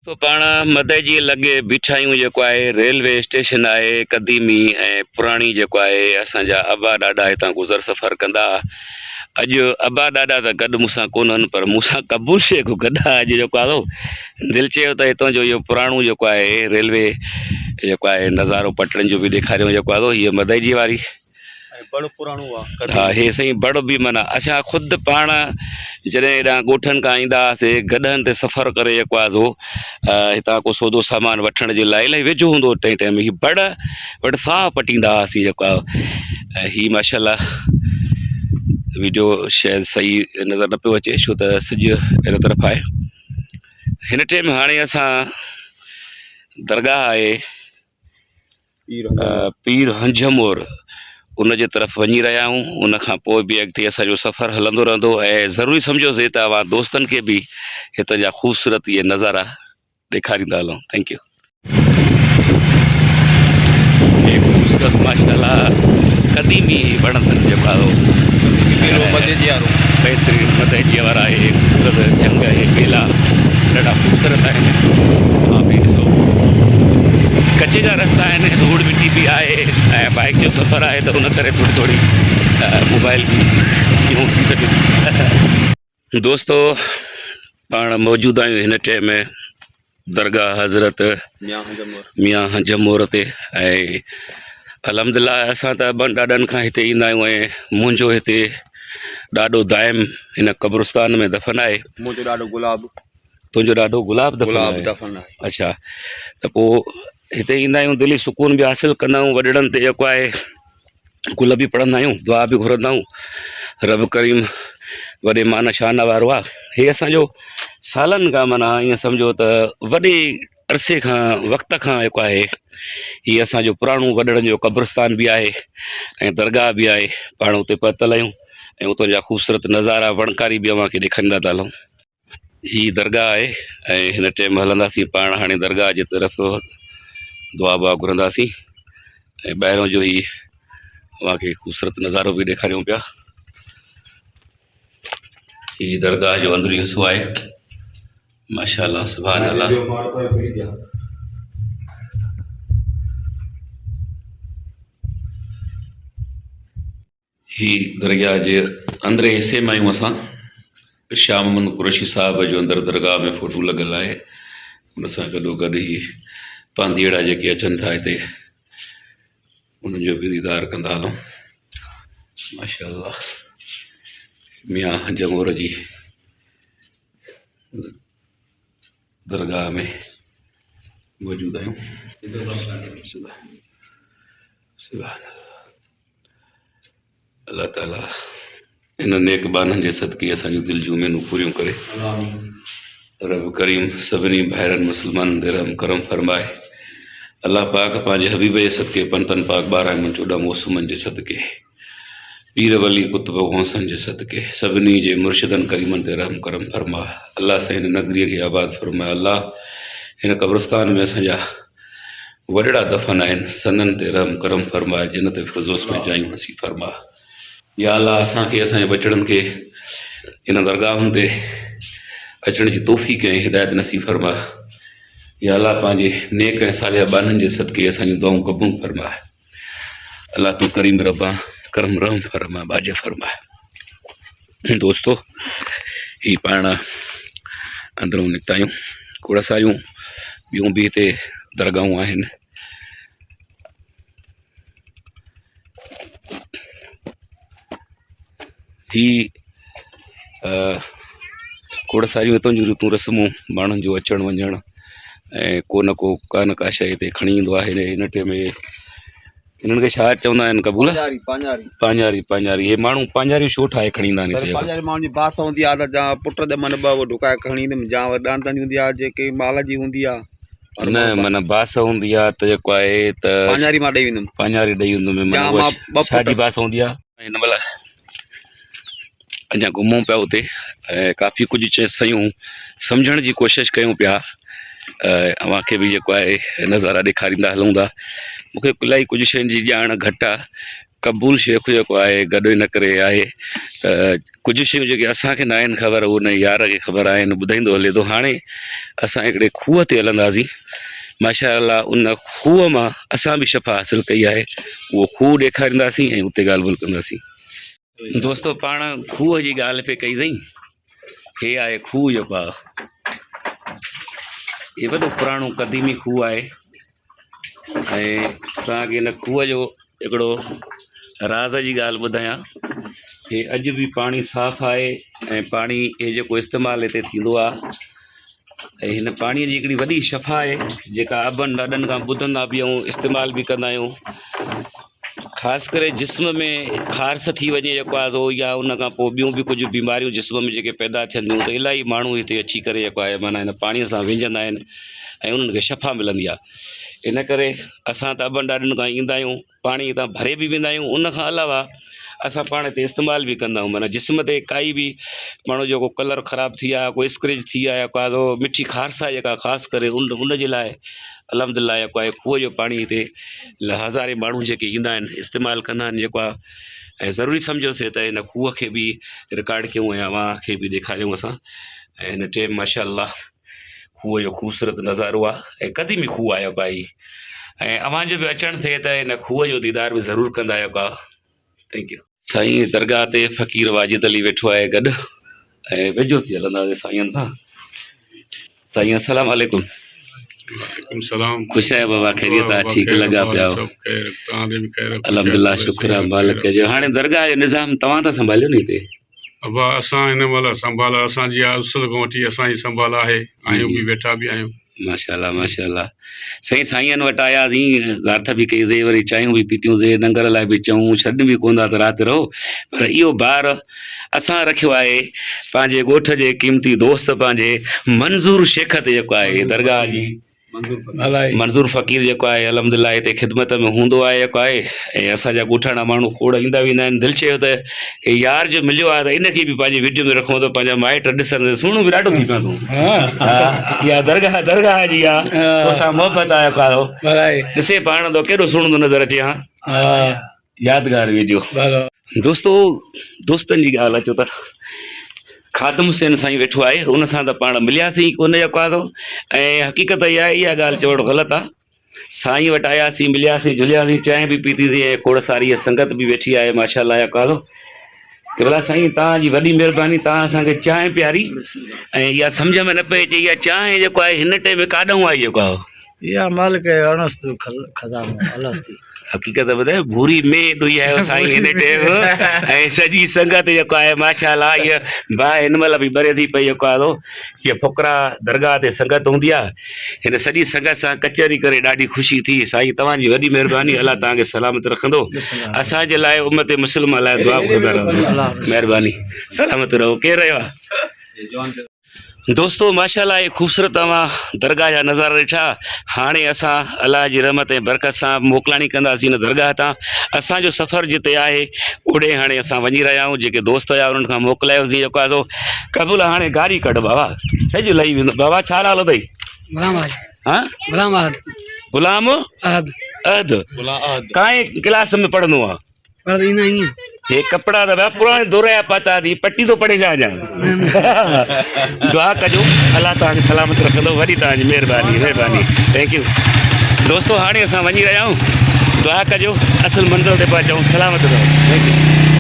سو پاڻ مدئجي لڳي بيٺا آهيون جيڪو آهي ريلوي اسٽيشن آهي قديمي ۽ پراڻي جيڪو آهي اسان جا ابا ڏاڏا هتان گذر سفر ڪندا اڄ ابا ڏاڏا ته گڏ مون سان ڪونهن پر مون سان قبول شيخ گڏ آهي اڄ جيڪو آهي دل چيو ته هتان جو اهو پراڻو جيڪو آهي ريلوي جيڪو آهي نظارو پٽڙين جو به ڏيکاريون جيڪو آهي هيء مدئجي واري ۽ بڙ پراڻو آ قديم. ها هي سائين بڙ به معنيٰ اسان خود پاڻ جڏهن هيڏانهن ڳوٺن کان ايندا هئاسي گڏهن تي سفر ڪري جيڪو آهي سو هتان ڪو سودو سامان وٺڻ جي لاء الائي ويجهو هوندو هو تنهن ٽائيم هي بڙ وٽ ساهه پٽيندا هئاسين جيڪو آهي ۽ هي ماشاء الله ويڊيو شايد صحيح نظر نه پيو اچي ڇو ته سج هن طرف آهي هن ٽائيم هاڻي اسان درگاهه آهي پير هنجهمور ان جي طرف وڃي رهيا آهيون ان کان پوء به اڳتي اسان جو سفر هلندو رهندو ۽ ضروري سمجهيوسي ته اوهان دوستن کي به هتان جا خوبصورت اهي نظارا ڏيکاريندا هلون thank you. هي خوبصورت ماشاءالله قديمي وڻ اٿن جيڪو آهي بهترين مدئجي وارا اهي خوبصورت جهنگ اهي ٻيلا ڏاڍا خوبصورت آهن اوهان به ڏسو ڪچي جا رستا آهن ڌوڙ مٽي به آهي ۽ بائڪ جو سفر آهي ته ان ڪري ٿوري ٿوري موبائل به ڪيون ٿي سگهي ٿي دوستو پاڻ موجود آهيون هن ٽيم ۾ درگاهه حضرت ميان هنجمور تي ۽ الحمد لله اسان ته ابن ڏاڏن کان هتي ايندا آهيون ۽ منهنجو هتي ڏاڏو دائم هن قبرستان ۾ دفن آهي. منهنجو ڏاڏو گلاب. تنهنجو ڏاڏو گلاب دفن آهي. گلاب دفن آهي. اڇا ته پوء هتي ايندا آهيون دلي سڪون به حاصل ڪندا آهيون وڏڙن تي جيڪو آهي گل به پڙهندا آهيون دعا به گهرندا آهيون رب ڪريم وڏي مان شان وارو آهي هي اسانجو سالن کان معنيٰ ائين سمجهو ته وڏي عرصي کان وقت کان جيڪو آهي هي اسانجو پراڻو وڏڙن جو قبرستان به آهي ۽ درگاهه به آهي پاڻ اتي پهتل آهيون ۽ اتان جا خوبصورت نظارا وڻڪاري به اوهان کي ڏيکاريندا ٿا هلون هي درگاهه آهي ۽ هن ٽيم هلنداسين پاڻ هاڻي درگاهه جي طرف دعا بوا گهرنداسين ۽ ٻاهران جو هي اوهان کي خوبصورت نظارو به ڏيکاريون پيا هي درگاهه جو اندريون حصو آهي ماشاء الله سبحان الله هي درگاهه جي اندرين حصي مان آهيون اسان شاهه محمد قريشي صاحب جو اندر درگاهه ۾ فوٽو لڳل آهي ان سان گڏو گڏ هي پانڌيئڙا جيڪي اچن ٿا هتي انهن جو به ديدار ڪندا هلون ماشاء الله ميان جمور جي درگاهه ۾ موجود آهيون سبحان الله الله تعالي ان نيڪ ٻانهن جي صدقي اسان جون دل جون اميدون پوريون ڪري. رب ڪريم سڀني ڀائرن مسلمانن تي رحم ڪرم فرمائي. الله پاڪ پنهنجي حبيب جي صدقي پنتن پاڪ 12 امن 14 موسمن جي صدقي پير ولي قطب غوثن جي صدقي سڀني جي مرشدن ڪريمن تي رحم ڪرم فرماء. الله سائين هن نگري کي آباد فرماء. الله هن قبرستان ۾ اسان جا وڏڙا دفن آهن سندن تي رحم ڪرم فرماء جنت فردوس ۾ جايون نصيب فرماء يا الله اسان کي اسان جي ٻچڙن کي ان درگاهن تي اچڻ جي توفيق ۽ هدايت نصيب فرماء يا الله پنهنجي نيڪ ۽ صالح ٻانهن جي صدقي اسان جون دعائون قبول فرماء الله تون ڪريم رب آن ڪرم رحم فرماء باجه فرماء دوستو هي پاڻ اندرون نڪتا آهيون کوڙ ساريون ٻيون به هتي درگاهون آهن هي کوڙ ساريون هتان جون ريتون رسمون ماڻهن جو اچڻ وڃڻ ۽ ڪو نه ڪو ڪا نه ڪا شيء هتي کڻي ايندو آهي هن ٽيم ۾ انهن کي ڇا چوندا آهن قبول؟ پانجاري پانجاري. پانجاري پانجاري هي ماڻهو پانجاريون ڇو ٺاهي کڻي ايندا آهن هتي؟ پانجاري ماڻهن جي باس هوندي آهي ته جا پٽ ڄمن ٻه اهي ڍڪائي کڻي ايندم جا وري ڏاندن جي هوندي آهي جيڪي مال جي هوندي آهي. نه معنيٰ باس هوندي آهي ته جيڪو آهي ته پانجاري مان ڏئي ويندم. پانجاري ڏئي ويندم جا مان ٻه پٽ. ڇا جي باس هوندي آهي؟ هن مهل اڃا گهمون پيا اتي ۽ ڪافي ڪجهه شيون سمجهڻ جي ڪوشش ڪيون پيا اوهان کي به جيڪو آهي نظارا ڏيکاريندا هلون ٿا مونکي الاهي ڪجهه شين جي ڄاڻ گهٽ آهي. قبول شيخ جيڪو آهي گڏ ان ڪري آهي ته ڪجهه شيون جيڪي اسان کي ناهن خبر اهي ان يار کي خبر آهن ٻڌائيندو هلي ٿو هاڻي اسان هڪڙي کوهه تي هلنداسين ماشاء الله ان کوهه مان اسان به شفا حاصل ڪئي آهي اهو کوهه ڏيکارينداسين ۽ اتي ڳالهه ٻولهه ڪنداسين. دوستو پاڻ کوهه جي ڳالهه پئي ڪئي سائين هي آهي کوهه جيڪو آهي هي وڏو پراڻو قديمي کوهه آهي ۽ توهان کي هن کوهه جو هڪڙو راز جي ڳالهه ٻڌايان هي اڄ به پاڻي صاف آهي ۽ پاڻي هي جيڪو استعمال هتي ٿيندو آهي ۽ هن پاڻيء جي هڪڙي وڏي شفا آهي جيڪا ابن ڏاڏن کان ٻڌندا به آهيون استعمال به ڪندا آهيون خاص ڪري جسم ۾ خارس ٿي وڃي جيڪو آهي سو يا ان کان پوء ٻيون به ڪجهه بيماريون جسم ۾ جيڪي پيدا ٿين ٿيون ته الاهي ماڻهو هتي اچي ڪري جيڪو آهي معنيٰ هن پاڻيء سان وهنجندا آهن ۽ انهن کي شفا ملندي آهي ان ڪري اسان ته ابن ڏاڏن کان ايندا آهيون پاڻي هتان ڀري به ويندا آهيون ان کان علاوه اسان پاڻ هتي استعمال به ڪندا آهيون معنيٰ جسم تي ڪائي به ماڻهو جو ڪو ڪلر خراب ٿي ويو آهي ڪو اسڪريچ ٿي ويو آهي ڪا مٺي خارس آهي جيڪا خاص ڪري ان ان جي لاء الحمد لله جيڪو آهي کوهه جو پاڻي هتي هزارين ماڻهو جيڪي ايندا آهن استعمال ڪندا آهن جيڪو آهي ۽ ضروري سمجهيوسي ته هن کوهه کي به رڪارڊ ڪيون ۽ اوهان کي به ڏيکاريون اسان ۽ هن ٽيم ماشاء الله کوهه جو خوبصورت نظارو آ ۽ قديمي کوهه آهي ڀائي ۽ اوهان جو به اچڻ ٿئي ته ان کوهه جو ديدار به ضرور ڪندا آهيو ڪا thank you. سائين درگاهه تي فقير واجد علي ويٺو آهي گڏ ۽ ويجهو ٿي هلنداسين سائين سان سائين السلام عليڪم. وعليڪم السلام. خوش آهيو بابا خيريت آ ٺيڪ لڳا پيا آهيو. سڀ خير توهان ڏي به خير. الحمدلله شڪر آ مالڪ جو هاڻي درگاهه جو نظام توهان ٿا سنڀاليو نه هتي. ابا اسان هن مهل سنڀال اسان جي اصل کان وٺي اسان جي سنڀال آهي آهيون به ويٺا به آهيون. ماشاءالله ماشاءالله سائين سائين وٽ آياسين زارٿ به ڪئي سي وري چانهيون به پيتيون سي ننگر لاء به چئون ڇڏ به ڪون ٿا ته رات رهو پر اهو بار اسان رکيو آهي پنهنجي ڳوٺ جي قيمتي دوست پنهنجي منظور شيخ تي جيڪو آهي درگاهه جي منظور فقير جيڪو آهي الحمد لله هتي خدمت ۾ هوندو آهي جيڪو آهي ۽ اسان جا ڳوٺاڻا ماڻهو کوڙ ايندا ويندا آهن دل چيو ته هي يار جو مليو آهي ته ان کي به پنهنجي ويڊيو ۾ رکون ته پنهنجا مائٽ ڏسن ته سهڻو به ڏاڍو ٿي پوندو اها درگاهه درگاهه جي آهي تو سان محبت آهي ڪارو ڏسي پاڻ تو ڪيڏو سهڻو ٿو نظر اچي ها يادگار ويڊيو دوستو دوستن جي ڳالهه اچو ته خادم حسين سائين ويٺو آهي ان سان ته پاڻ ملياسين ئي ڪونه يڪو آدو ۽ حقيقت اها آهي اها ڳالهه چوڻ غلط آهي سائين وٽ آياسين ملياسين جهلياسين چانهه به پيتيسين ۽ کوڙ ساري سنگت به ويٺي آهي ماشاء الله يڪو آدو قبلا سائين توهان جي وڏي مهرباني توهان اسان کي چانهه پياري ۽ اها سمجهه ۾ نه پئي اچي اها چانهه جيڪو آهي هن ٽيم ۾ ڪاڏهون آئي جيڪو آهي اها مالڪ جو اڻستو خزانو الستي. حقيقت ٻڌايو ڀوري مينهن ڏوئي آيو سائين هن ٽيم ۽ سڄي سنگت جيڪو آهي ماشاءالله هيء باهه هن مهل به ٻري ٿي پئي جيڪو آهي هيء فقرا درگاهه تي سنگت هوندي آهي هن سڄي سنگت سان ڪچهري ڪري ڏاڍي خوشي ٿي سائين توهان جي وڏي مهرباني الله توهان کي سلامت رکندو اسان جي لاء امت مسلمه لاء دعا گهرندا رهندو مهرباني سلامت رهو ڪير رهيو آهي. دوستو ماشاءالله اهي خوبصورت اوهان درگاهه جا نظارا ڏٺا هاڻي اسان الله جي رحمت ۽ برڪت سان موڪلاڻي ڪنداسين هن درگاهه تان اسان جو سفر جتي آهي اوڏي هاڻي اسان وڃي رهيا آهيون جيڪي دوست هيا انهن کان موڪلايوسين جيڪو آهي سو قبول هاڻي گاڏي ڪڍ بابا سڄو لهي ويندو بابا ڇا نالو اٿئي؟ غلام احد. ها غلام احد. غلام احد. احد ڪائين ڪلاس ۾ پڙهندو آهين؟ هي ڪپڙا ته ڀيا پراڻي دور جا پاتا اٿئي پٽي ٿو پڙهي ڇا اڃا دعا ڪجو الله توهان کي سلامت رکندو وڏي توهان جي مهرباني مهرباني thank you دوستو هاڻي اسان وڃي رهيا آهيون دعا ڪجو اصل منزل تي پهچون سلامت رهو thank you.